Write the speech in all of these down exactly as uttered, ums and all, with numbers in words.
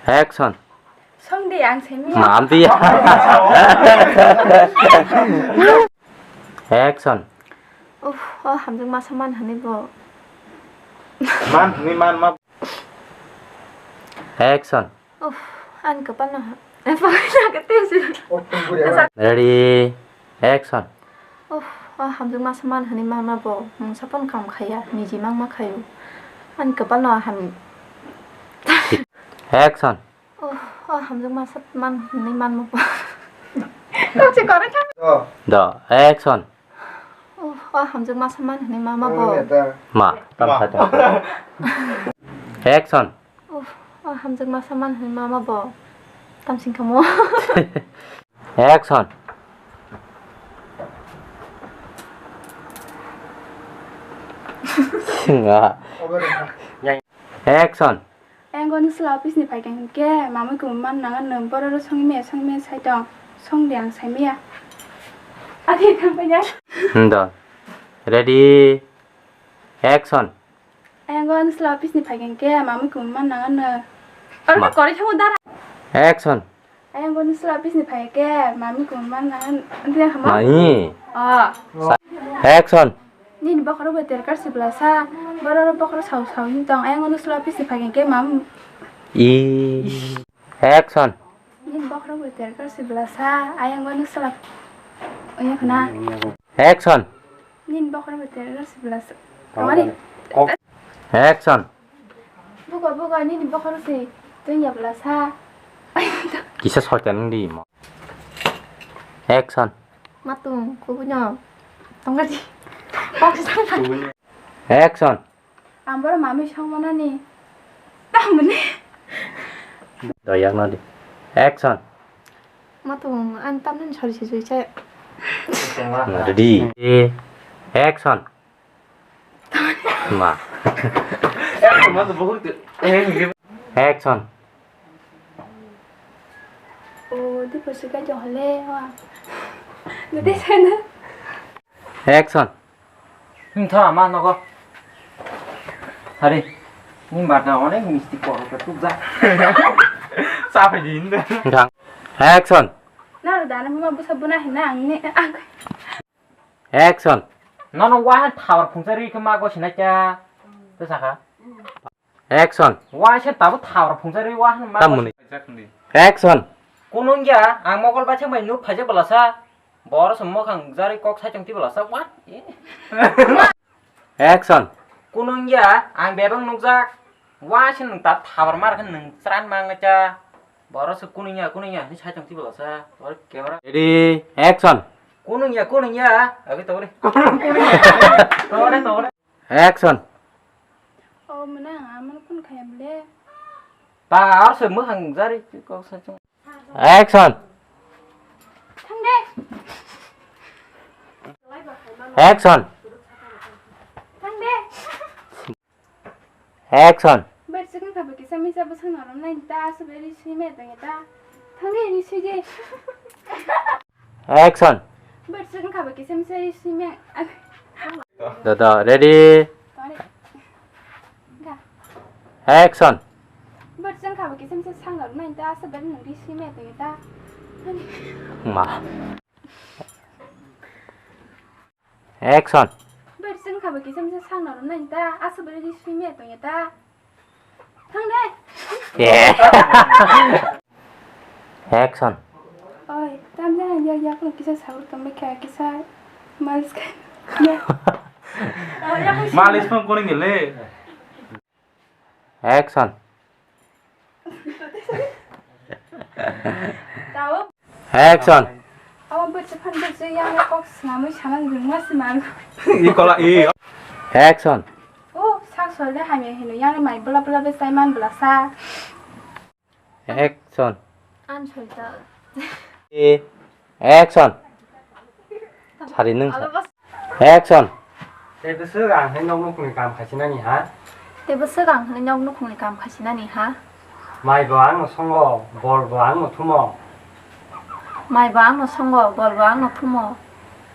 Action. Song de ang semi. Mam di. Action. Uff, o hamjwk masa man hwnwi bo. Man hwnwi man ma. Action. Uff, ani kwpal no ha. Eh, pakai na kete si. Ready. Action. Uff, o hamjwk masa man hwnwi man ma bo. Mungsa pon kam khaya, niji mang ma khayo. Ani kwpal no ham. Action. Oh, o hamjwk masa man hwnwi manma bo. Kok se korai kha. Do. Do, action. Oh, o hamjwk masa man hwnwi manma bo. Ma, tam kha tam. Action. Oh, o hamjwk masa man hwnwi manma bo. Tam sing kha mo. Action. Singa. Action. Ayang goni sla office ni phaikha hinkhe mamui kumun man nangan nwng bororo songmiya songmiya saitong songdi ang saimiya. Adi thangpaiya. Hmm, do. Ready. Action. Ayang goni sla office ni phaikha hinkhe mamui kumun man nangan nwng. Oro ma. Kori thango dara. Action. Ayang goni sla office ni phaikha hinkhe mamui kumun man nangan nwng hama. Mai. Oh. Action. Nini bokhorok bai terkar si bwlasa, borok bokhorok sao sao him tong, ayang ono sula pisi phai khe mam. I. Action. Nini bokhorok bai terkar si bwlasa, ayang ono sula. Oya khna. Action. Nini bokhorok bai terkar si bwlasa. Tamani. Action. Buka buka nini bokhorok si tengya bwlasa. Kisa soitan di mo. Action. Matung, kubuino. Tongkha di. Kok sangkha. Action. Ang boro mami songmanani. Tamoni. Doyak no di. Action. Matung, ang tamni sori sijui se. Ready. Action. Ma. Action. O, di pwswk kaitor hole, wa. Dede sana. Action. Hm, tha, ma nogo. Hari, ni barna onek misti koro ke tukja. Sa phe din de. Thang. Action. Na ro dana ma busa buna hina ang ni, ang. Action. Nono wahan thabar phungsa rwi khe ma gosi na kya? Te saka. Action. Wahan se tabo thabar phungsa rwi wahan ma. Tamoni. Action. Kunung ya, ang mokol bacha mai nuk phaja bwlasa. Boro se mokhang jari kok saichung ti bwlasa. What? Eh. Action. Kunung ya, ang bebang nukjak. Wahan se nung ta thabar mar khe nung chran mang cha. Boro se kunung ya, kunung ya, ni saichung ti bwlasa. Boro camera. Ready, action. Kunung ya, kunung ya. Agi tore. Tore, tore. Action. O mwnang, amon kun khaya bole. Ta ar se mwkhang jari kok saichung. Action. Thang de. Action. Thang de. Action. Bai, second kha bai kisa misa bwsang norom nai ta, aswk bai ri sui me tong ta. Thang de, ri sui de. Action. Bai, second kha bai kisa misa ri sui me. Da, da, ready. Tore. Ga. Action. Bai, second kha bai kisa misa sang norom nai ta, aswk bai ri sui me tong ta. Ma. Action. Bai, chwng kha bai kisa misa sang norom nai ta, aswk bai ri sui me tong ya ta. Thang de. Yeah. Action. Oi, tam jana ya, ya, ko kisa saur tong kha, kisa malis kha. Malis phone kono gele. Action. Tao. Action. Abo bwswk phan bwswk yang kok swnamwi sana rwngma se man. I kola i. Action. O sak sol de hamya hino yang mai bwla bwla be sai man bwla sa. Action. An solta. E, action. Sari nung sa. Alo bas. Action. Tei bwswk ang hai nok nukhungni kam khaisinani ha? Tei bwswk ang hai nok nukhungni kam khaisinani ha? Mai bo ang no songo, bol bo ang no thumo. Mai bo ang no songo, bol bo ang no thumo.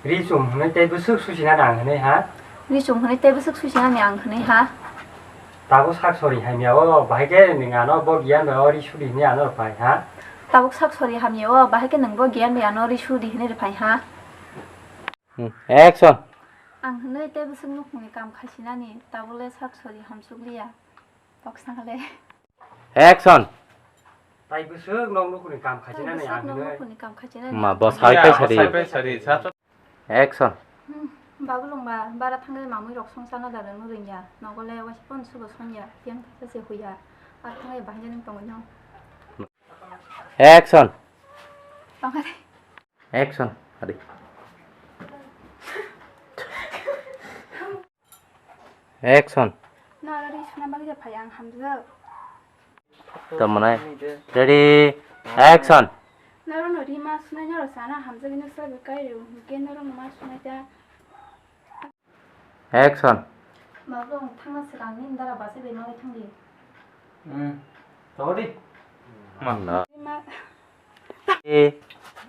Ri chum hwnwi tei bwswk susinani ang hwnwi ha? Ri chum hwnwi tei bwswk susinani ang hwnwi ha? Tabuk sak sori hamya o, bahai khe nwng ano bo giyan bai o ri sudi hwnwi ano rwphai ha? Tabuk sak sori hamya o, bahai khe nwng bo giyan bai ano ri sudi hwnwi rwphai ha? Hmm, action. Ang hwnwi tei bwswk nukhungni kam khaisinani, tabuk le sak sori hamsuk liya. Kok sakale. Action. Tai bwswk nok nukhungni kam khaisinani ang hwnwi. Nukhungni kam khaisinani. Ma, bo sai pai sari. Action. Hmm, Babu longba bara thangwi mamui rok song chana da rwng rwngya. Nogo le waisa pon subo songya. Yang thasa se huya. Ar thangwi bahai jani tongo no. Action. Tongkha de. Action. Adi. Action. Nara ri suna bagwi ja phai ang hamjak. Tamo nai. Ready. Action. Naro no ri ma sunai naro sana hamjak ino sabi kai ri hwnkhe naro no ma sunai ta. Action. Babu ang thangna swkang nini dara bachai bai nalai thangdi. Hmm. Todi. Mano. Ri ma.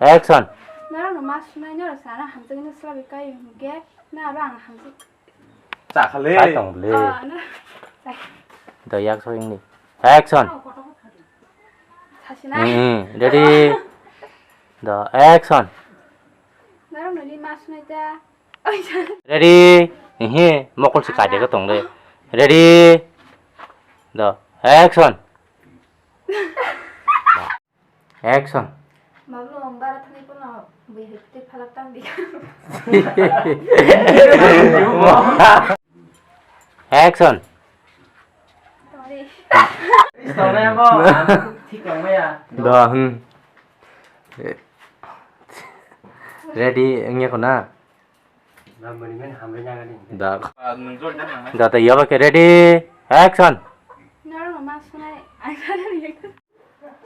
Action. Naro no ma sunai naro sana hamjak ino sabi kai ri hwnkhe naro ang hamjak. Chakhale. Sai tong le. Ah, na. Sai. Do yak so ingni. Action. Sasina. Hmm, ready. Do action. Narong nani mas nai ta. Oi, sa- Ready. Ehe, mokol si kaje ko tong le. Ready. Do action. Action. Babu, ang bara thani pono bui hai piti phalak tang di. Action. Sorry. Sorry, abo, ang thik tong maya. Do, hmm. Ready, wngya ko na? Da. Da, ta yaba ke ready, action.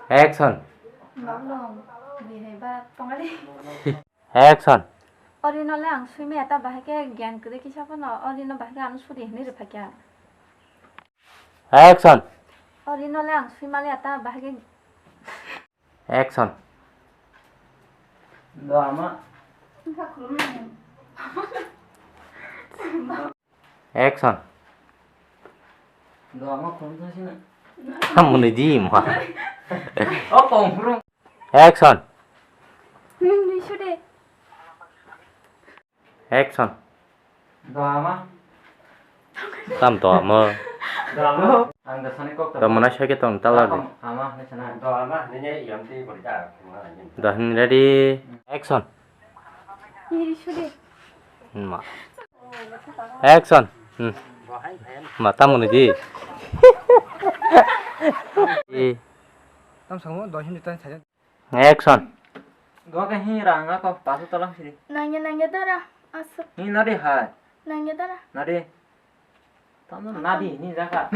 Action. Action. Ori no le ang sui maya ta bahai ke gyan kwrwi kisa phano ori no bahai ke ano suri hinwi rwphai kha. Action. Ori no le ang sui male ta bahai ke. Action. Do ama. Action. Do ama khum thasina. Hamuni di ma. O kong phuru. Action. Hmm, ni sude. Action. Dama. Tam to amo. Dama. Ang da sani kok. Tam mana sake tong tala de. Ama, ne sana. Dama, ne ne yam ti bori ta. Da hin ready. Action. Iri sude. Ma. Action. Hmm. Ma tam ni di. Tam sango do hin tan sa. Action. Doka hi ranga ko pasu talang siri. Nangya nangya dara asuk. Hi nadi hai. Nangya dara. Nadi. Tamo nadi ni jaka.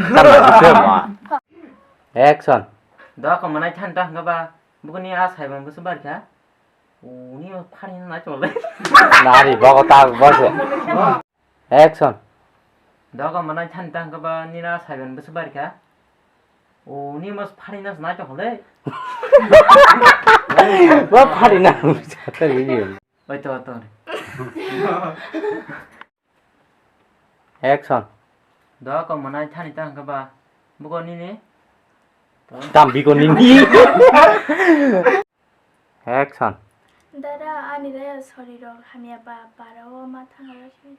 Action. Doka manai than ta hanga ba. Bukuni a saiban busu barkha. Uni phari na chole. Nari bogo ta bogo. Action. Doga manai than tang kaba nina saiban bwswk barikha. O ni mas phari nas nai tong le. Ba phari na. Oi to to. Action. Doga manai thani tang kaba bugo nini. Tam bigo nini. Action. Dada, ani le sorirok hamya ba, barao ma thangla sini.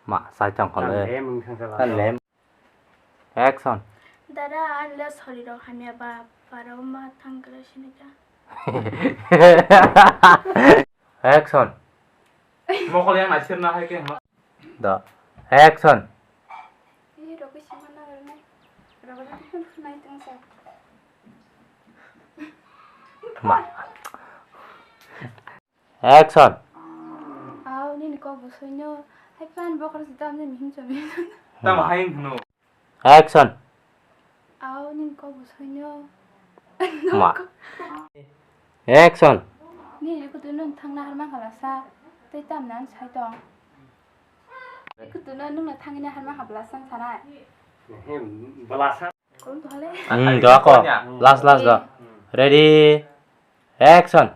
Ma, sai tong khole. Lem wng thang sala. Lem. Action. Dada, ani le sorirok hamya ba, barao ma thangla sini ta. Action. Mokol yang asir na hai ke ma. Da. Action. Ih, rokoi sima na rwnai. Rokoi na phun phun nai tong sa. Ma. Action. Aw, nini kok bo soino. Hai pan bokor si tam ni mihim chami. Tam hai hino. Action. Aw, nini kok bo soino. Ma. Action. Nini kutu nung thangna harma khala sa. Tei tam nan sai tong. Kutu no nung na thangina harma kha belasan sana. Belasan. Kurung to hale. Hmm, doa ko. Last, last do. Ready. Action.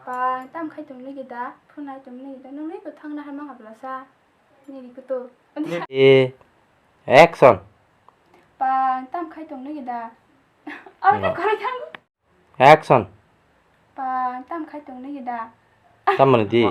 Ba, tam khai tum lagi da, phunai tum lagi da, nung nai ko thangna hamang habla sa, nini kutu. Ready. Action. Bang tam khai tong nigi da. Aro ta No. Khoroi thang. Action. Bang tam khai tong nigi da. Tamani di.